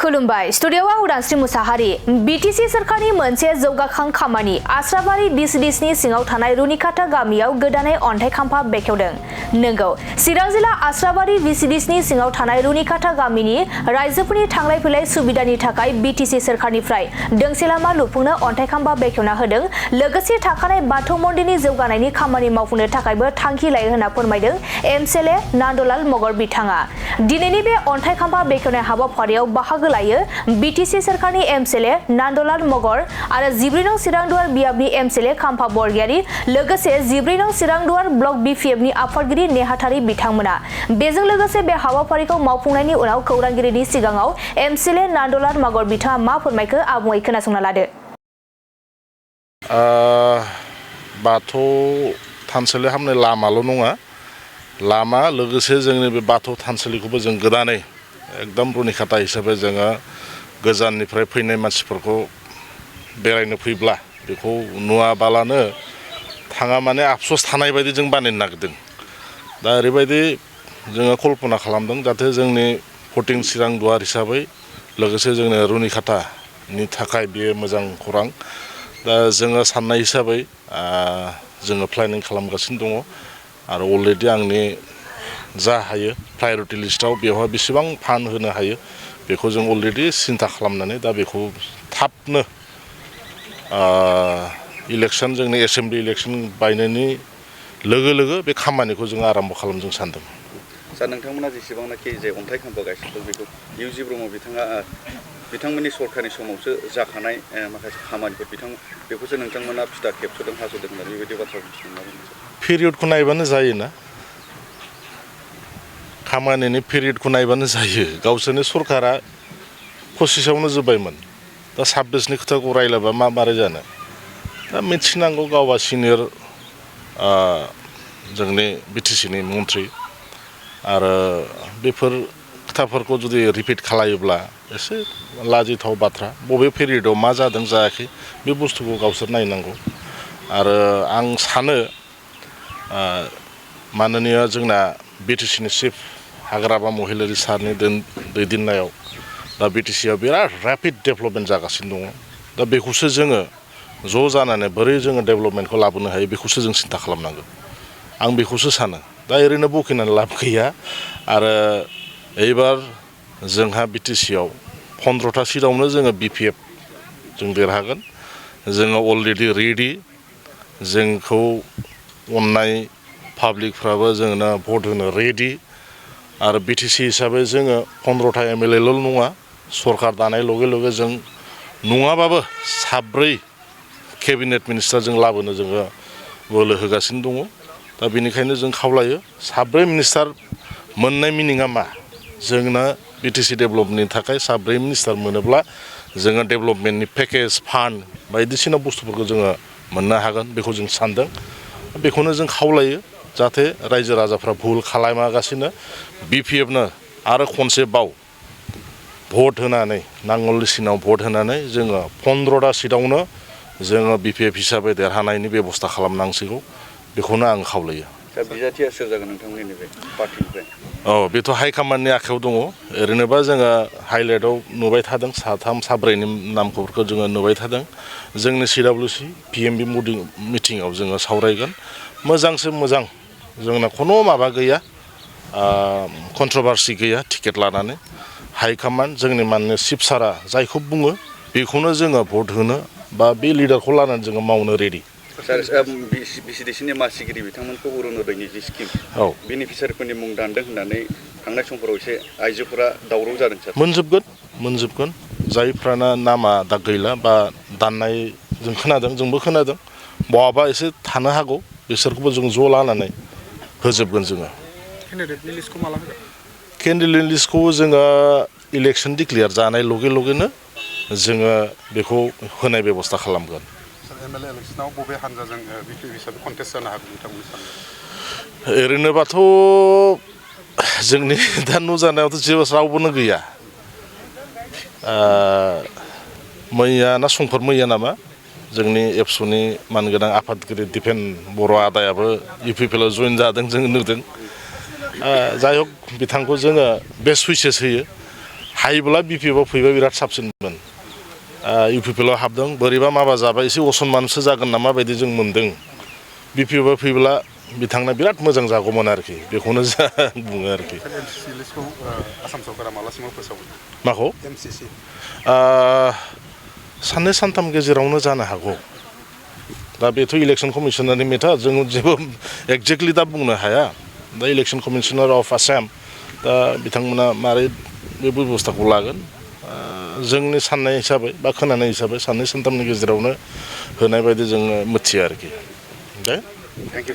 खुलुमबाय स्टुडियोआव उदांस्रि मुसाहारि बीटीसी सरकारनि मोनसे जौगाखां खामानि आस्राबारि बिसदिसनि सिङाव थानाय रुनिकाटा गामियाव गोदानै अन्थाइ खाम्फा बेखेवदों। नंगौ चिरां जिल्ला आस्राबारि बिसदिसनि सिङाव थानाय रुनिकाटा गामिनि रायजोफोरनि थांलाय फैलाय सुबिदानि थाखाय बीटीसी सरकारनिफ्राय दोंसे लामा लुफुंनो अन्थाइ खाम्फा बेखेवना होदों। लोगोसे थाखानाय बाथौ मन्दिरनि जौगानायनि खामानि मावफुंनो थाखायबो थांखि लायो होनना फोरमायदों एमएलए नान्दलाल मगर बिथाङा। दिनैनि बे अन्थाइ खाम्फा बेखेवनाय हाबाफारियाव बाहागो लायो बीटीसी सरकारनि एमएलए नान्दलाल मगर आरो 14 नं चिरांदुवार बियाबनि एमएलए खाम्फा बरगयारी लोगोसे 14 नं चिरांदुवार ब्लक बीपीएफनि आफादगिरि नेहाथारि बिथांमोना। बेजों लोगोसे बे हाबाफारिखौ मावफुंनायनि उनाव खौरांगिरिनि सिगाङाव एमएलए नान्दलाल मगर बिथाङा मा फोरमायखो आबुङै खोनासंना लादो। बाथौ थानसालि हाबनाय लामाल' नङा, लामा लोगोसे जोंनि बे बाथौ थानसालिखौबो जों गोदानै एकदम रुनिकाटा हिसाबै जोङो गोजाननिफ्राय फैनाय मानसिफोरखौ बेरायनो फैब्ला बेखौ नुवाबालानो थाङा माने आफसोस थानाय बायदि जों बानायनो नागिरदों। दा ओरैबायदि जोङो कल्पना खालामदों जाहाथे जोंनि भटिं चिरांदुवार हिसाबै लोगोसे जोंनि रुनिकाटानि थाखाय बेयो मोजां खौरां। दा जोङो साननाय हिसाबै जोङो प्लेनिं खालामगासिनो दङ आरो अलरेडि आंनि जा हायो प्रायरिटि लिस्टआव बेवहाय बेसेबां फान्ड होनो हायो बेखौ जों अलरेडि सिन्था खालामनानै दा बेखौ थाबनो इलेक्सन जोंनि एसेम्बलि इलेक्सन बायनायनि लोगो लोगो बे खामानिखौ जों आराम्भ खालामनो सानदों। सार नोंथांमोना जेसेबांनाखि जे अन्थाइ खाम्फा गायसनदों बेखौ इउजि ब्रह्म बिथांमोननि सरकारनि समावसो जाखानाय माखासे खामानिफोर बेखौसो नोंथांमोना फिथा खेबस'दों हास'दों होननानै बेबायदि बाथ्रा बुंदों। पिरियडखौ नायबानो जायोना, खामानिनि पिरियडखौ नायबानो जायो। गावसोरनि सरकारा 25आवनो जोब्बायमोन, दा 26नि खोथाखौ रायलायबा मारै जानो। दा मिथिनांगौ गावबा सिनियर जोंनि बीटीसीनि मन्थ्रि आरो बेफोर खोथाफोरखौ जुदि रिपिट खालायोब्ला एसे लाजिथाव बाथ्रा। बबे पिरियडआव मा जादों जायाखै बे बुस्थुखौ गावसोर नायनांगौ। आरो आं सानो माननीय जोंना बीटीसीनि चिफ हाग्रामा महिलारि सारनि दैदेननायाव दा बीटीसीआव बिराद रेपिड डेभेलपमेन्ट जागासिनो दङ। दा बेखौसो जोङो ज' जानानै बोरै जोङो डेभेलपमेन्टखौ लाबोनो हायो बेखौसो जों सिन्था खालामनांगौ। आं बेखौसो सानो। दा ओरैनो बखिनानै लाब गैया। आरो एबार जोंहा बीटीसीआव 15था सिटआवनो जोङो बीपीएफ जों देरहागोन। जोङो अलरेडि रेडि, जोंखौ अननाय पाब्लिकफ्राबो जोंनो भट होनो रेडि। आरो बीटीसी हिसाबै जोङो 15था एमएलएल' नङा, सरकार दानाय लगे लगे जों नङाबाबो 7 केबिनेट मिनिस्टार जों लाबोनो जोङो बोलो होगासिनो दङ। दा बेनिखायनो जों खावलायो 7 मिनिस्टार मोननाय मिनिङा मा, जोंनो बीटीसी डेभेलपमेन्टनि थाखाय 7 मिनिस्टार मोनोब्ला जोङो डेभेलपमेन्टनि पेकेज फान्ड बायदिसिना बुस्थुफोरखौ जोङो मोननो हागोन बेखौ जों सानदों। बेखौनो जों खावलायो जाहाथे रायजो राजाफ्रा भुल खालामागासिनो बीपीएफनो आरो खनसे बाव भट होनानै नांगोलसिनाव भट होनानै जोङो 15था सिटआवनो जोङो बीपीएफ हिसाबै देरहानायनि बेबस्था खालामनांसिगौ, बेखौनो आं खावलायो। बिजाथिया सोर जागोन नोंथांमोननि बे पार्टिनिफ्राय? बेथ' हाइकमान्डनि आखायाव दङ। ओरैनोबा जोङो हाइलाइटआव नुबाय थादों 3, 4नि नामफोरखौ जोङो नुबाय थादों। जोंनि CWC PMB मिटिङाव जोङो सावरायगोन। मोजांसो मोजां, जोंना खुनु माबा गैया, कन्ट्रभारसि गैया टिकेट लानानै। हाइकमान्ड जोंनि माननीय चिफ सारा जायखौ बुङो बेखौनो जोङो भट होनो बा बे लिडारखौ लानानै जोङो मावनो रेडि। बीसीडीसीनि मासिगिरि बिथांमोनखौ अरुण'दयनि जि स्किम बेनिफिसियारिफोरनि मुं दानदों होननानै थांनाय समफोराव एसे आइजोफोरा दावराव जादों सार। मोनजोबगोन जायफ्राना नामा दा गैला बा दाननाय जों खोनादों, जोंबो खोनादों, बहाबा एसे थानो हागौ, बिसोरखौबो जों ज' लानानै होजोबगोन जोङो। केन्डिडेटनि लिस्टखौ माला होगोन? केन्डिडेट लिस्टखौ जोङो इलेक्सन डिक्लेयार जानाय लगे लगेनो जोङो बेखौ होनाय बेबस्था खालामगोन। एमएलए इलेक्सनाव बबे हानजाजों बीपीएफ हिसाबै कन्टेस्ट जानो हागोन नोंथांमोननि साननाय? ओरैनोबाथ' जोंनि दा नुजानायावथ' जेबो रावबोनो गैया। मैया ना समफोर मैया नामा जोंनि एबसुनि मानगोनां आफादगिरि दिपेन बर' आदायाबो इउपिपिएलआव जइन जादों, जों नुदों। जाय हक बिथांखौ जोङो बेस्ट उइसेस होयो। हायोब्ला बिपिएफआव फैबा बिराद साबसिनमोन इउपिपिएलआव हाबदों बोरैबा माबा जाबाय एसे असनमानसो जागोन नामा बायदि जों मोन्दों बिपिएफआव फैब्ला बिथांना बिराद मोजां जागौमोन आरोखि बेखौनो बुङो आरोखि एमसिसि लिस्टखौ आसाम सरकारा मालासिमाव फोसावगोन माखौ एमसिसि साननै सानथाम गेजेरावनो जानो हागौ दा बेथ' इलेक्सन कमिसनारनि मेटार जों जेबो एक्जेक्टलि दा बुंनो हाया दा इलेक्सन कमिसनार अफ आसाम दा बिथांमोना मारै बे बेबस्थाखौ लागोन जोंनि साननाय हिसाबै बा खोनानाय हिसाबै साननै सानथामनि गेजेरावनो होनाय बायदि जोङो मिथियो आरोखि दे थेंक इउ